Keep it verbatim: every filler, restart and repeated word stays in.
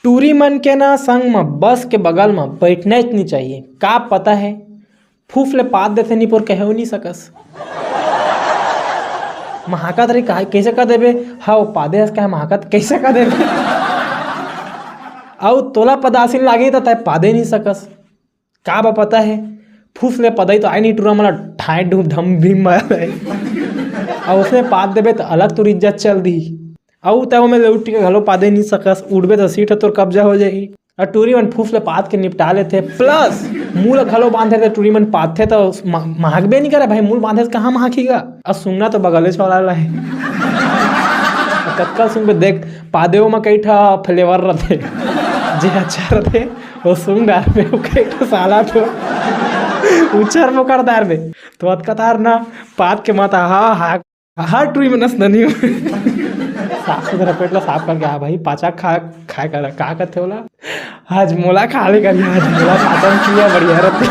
टूरी मन के ना संग म बस के बगल म बैठना ही नहीं चाहिए। का पता है, फूफ ले पाद देथे निपोर कहे नहीं सकस। महाकत रे कहा, कैसे कह देबे? हाँ, पादे हस कहे महाकत कैसे कह देबे? अउ तोला पदासिन लागे त तय पादे नहीं सकस। का बा पता है, फूस ले पदई तो आय नहीं टूरा, मला ठाए ढूम धम भीम मार। अउ उसने पाद देबे त अलग तोर इज्जत चल दी। अउ तय ओमे ले उठ के घलो पादे नहीं सकस, उठबे त सीट ह तोर कब्जा हो जाही। अउ टूरी मन फूस ले पाद के निपटा लेथे, प्लस मूल घलो बांधे थे। टूरी मन पादथे त म-, महकबे नहीं करे भाई, मूल बांधे त कहाँ महकी गा? अउ सुंगना तो बगलेच वाला ला हे। कतका सुंगबे देख, पादेव म कई ठा फ्लेवर रथे, जे अच्छा रथे वो सुंग डारबे, वो कई ठा साला तो उछर मोकर डारबे। तो अतका तार ना पाद के मत हा हा। हर टूरी मनस ननी हो। साफ सुथरा पेट ला साफ करके आ भाई, पाचा खा, खाए कर का करथे ओला? आज मोला खा ले करिया, आज मोला पाचन क्रिया बढ़िया रथे।